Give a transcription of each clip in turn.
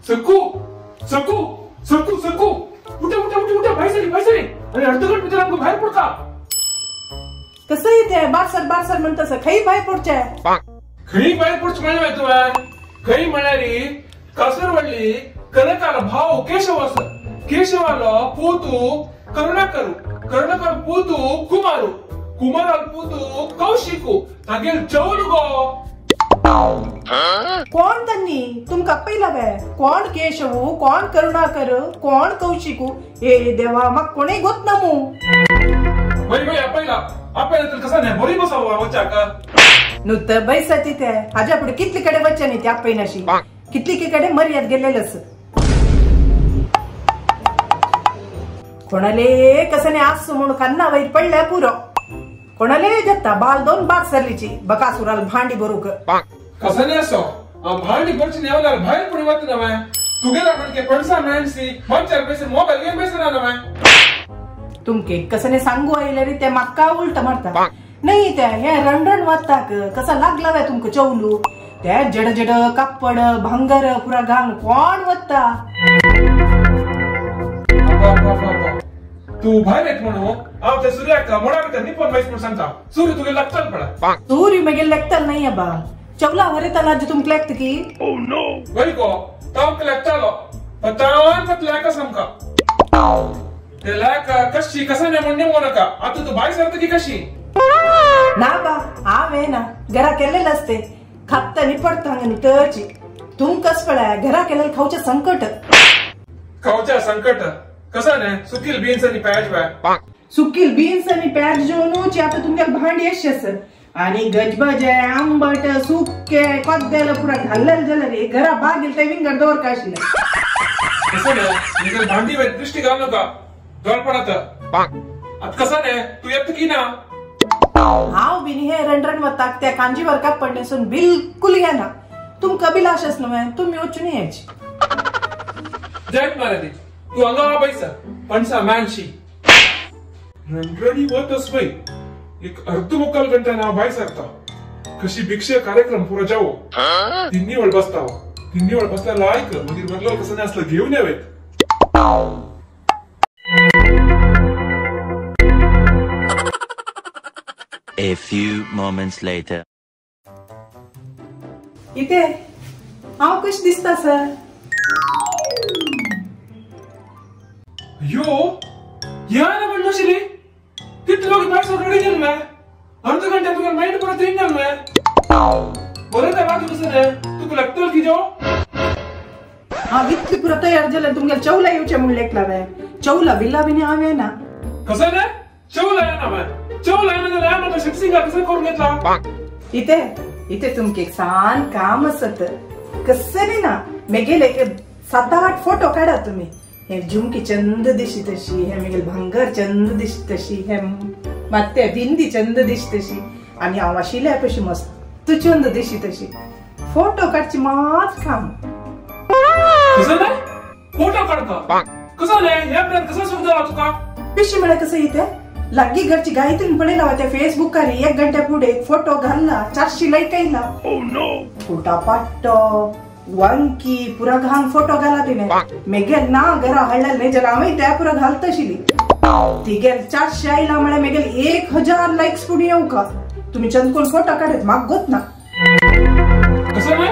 सकू सकू सकू सकू उठे उठे उठे उठे बाहेर सरी बाहेर सरी आणि अर्ध घंट भितर आमकां भायर पडता. कसं येते बारसर बारसर म्हणतस खंय भायर पडचे? खंय भायर पडचें म्हणलें तुवें? खंय म्हळ्यार कासरवडली कनकालो भाव केशव आसा, केशवालो पूतू करुणाकरू, करुणाकर पूतू कुमारू, कुमाराल पूतू कौशिकू, तागेल चौल गो. कोण तन्नी तुमका पहिला वे? कोण केशवू, कोण करुणाकर, कोण कौशिकू? ए देवा मग कोणी गोत ना मू. वय वय आपयला आपयला तर कसा नाही बरी बसाव वचाक नुत बैसाची ते हाज्या पुढे कितली कडे वच्चा न्ही ते आपयनाशी, कितली कडे मर्याद गेलेलंच. कोणाले कसं नाही आसू म्हणून कान्ना वैर पडल्या पुरो. कोणाले जत्ता बाल दोन बाग सरलीची बकासुराल भांडी भरूक. कसं नाही असो भांडी भरची नेवल्यार भायर पुढे वत नव्हे तुगेला म्हणजे पणसा मेणसी मंचार पैसे मोबाईल घेऊन पैसे ना नव्हे. तुमके कसं नाही सांगू आयले रे ते माका उलट मारता नाही त्या हे रणरण वाजताक कसा लागला वे तुमका चौलू त्या जड जड कापड भांगर पुरा घाल कोण वत्ता? तू भायर येत म्हणू हांव त्या सूर्याक मोडा भितर निपोन वयस म्हणून सांगता. सूर्य तुगे लागताल पडा. सूर्य मगेर लागताल नाही अबा चवला वरेताल आजी तुमका लागता की? वय गो तांक लागतालो पतान पत लायक आमकां ते लायक कशी कसा नाही म्हणून नेमो नाका. आतां तू भायर सरता की कशी? ना बा हांवें ना घरा केल्लेलं असते खात्ता निपडता हांगा नुतची तुमकाच पळय घरा केलेलं खावचें संकट. खावचें संकट कसं नाही सुकील बीन्स आणि प्याज बाय. सुकील बीन्स आणि प्याज जेवणूच आता तुमच्या भांडी अशेच आणि गजबज आंबट सुके कद्देल पुरा घाल्लेलं जाल्यार रे घरा बागेल ते विंगड दवर काय आशिल्लें. कसं नाही भांडी दृष्टी घाल नका दळपणात. आता कसं नाही तू येत की ना? हांव बीन हे रणरण वताक त्या कांजीवर कापड न्हेसून बिलकुल येना. तुमकां बील अशेंच न्हय तुमी वचून यायची. जायत मारे ती तू हांगा बैसा पणसा मानशी रणरणी वतस वय एक अर्ध मुक्काल घंटा ना भायर सरता. कशी भिक्षे कार्यक्रम पुरो जावो तिन्ही वेळ बसता तिन्ही वेळ बसल्या लायक मागीर बदलो कसं नाही असलं घेऊन यावेत. A few moments later. इथे हांव कशें दिसता सर? यो या ना म्हणलो शिले तितले लोक भायर सर रेडी जाल मॅ अर्ध घंटा तुका माइंड परत येयन जाल मॅ. बरें त्या बाजू कसं रे तुका लागतलो की जो? हांव इतली पुरो तयार जाल्यार तुमगेले चवला येवचें म्हूण लेखला वे. चवला बिल्ला बीन हांव येना. कसं रे चवला येना मॅ? चवला येना जाल्यार म्हाका शिपसिंगा कसं करून घेतला? इथे इथे तुमके एक सान काम आसत कसं ना मेगेले एक 7-8 फोटो काडा तुमी. हे झुमकी चंद दिशी तशी, हे मेगेल भांगर चंद दिशी तशी, हे मात्ते बिंदी चंद दिशी तशी आणि हांव आशिल्ल्या पशी मस्त चंद दिशी तशी. फोटो काडची मात काम. कसं नाही फोटो काडता कसं नाही ह्या प्लॅन कसं सुरू जाला तुका? पिशी म्हळ्यार कसं इथे लागीं घरची गायत्री पळयला त्या फेसबुकार एक घंट्या पुढे एक फोटो घालला 400 लायक आयला. कुटा पाट्टो वांकी पुरा घाल फोटो घाला तिने. मेगेल ना घरा हाडलें न्ही जाल्यार हांवूय त्या पुरा घालताशिल्ली. तिगेल 400 आयला म्हळ्यार मेगेल 1000 लायक्स पूण येवका. तुमी चंदकोन फोटो काडत म्हाका गोत ना. कसं नाही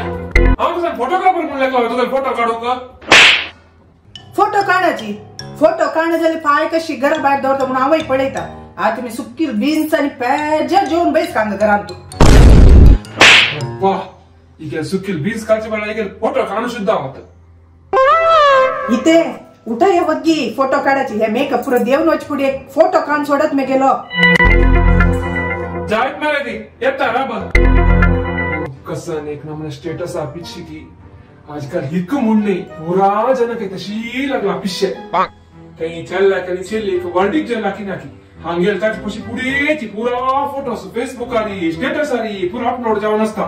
हांव कसं फोटोग्राफर म्हणून लागलो तुका फोटो काडूंक? फोटो काडाची फोटो काडना जाल्यार पांय कशी घरा भायर दवरता म्हणून हांवूय पळयता. आतां तुमी सुकील बीन्स आनी पेजा जेवन बैस हांगा घरांत तूं. वा इगे सुकील बीन्स काडचे म्हळ्यार इगे फोटो काडूं सुद्दां वता. इथे उठय वग्गी फोटो काडाची हे मेकअप पुरो देवन वच फुडें एक फोटो काडून सोडत मेगेलो. जायत मरे ती येता राब. कसं एक नमुने स्टेटस पिच्छी की आजकाल हिक म्हूण न्ही पुरा जनक तशी लागला पिश्शे. काही चल्ला काही चेल्ली वर्डीक चल्ला की नाकी हांगेल ताचे पशी पुढेची पुरा फोटोस फेसबुकारी स्टेटसारी पुरा अपलोड जावन आसता.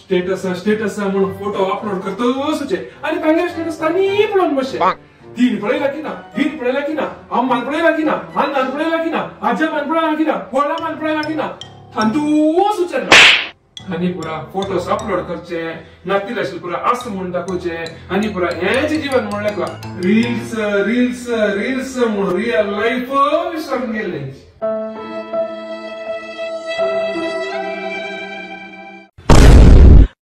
स्टेटस स्टेटस म्हणून फोटो अपलोड करतच आणि तांगेले स्टेटस तांणी पळोवन बसचे. तीन पळयला की ना, तीन पळयला की ना, अम्मान पळयला की ना, अन्नान पळयला की ना, आजमान पळयला की ना, व्हडामान पळयला की ना, तांतूच उचलना. आनी पुरा फोटोज अपलोड करचे नातील पुरा आस म्हूण दाखोवचे आनी पुरा हेंच जीवन म्हणलें रील्स रील्स रील्स म्हूण रियल लायफ विसरून गेले.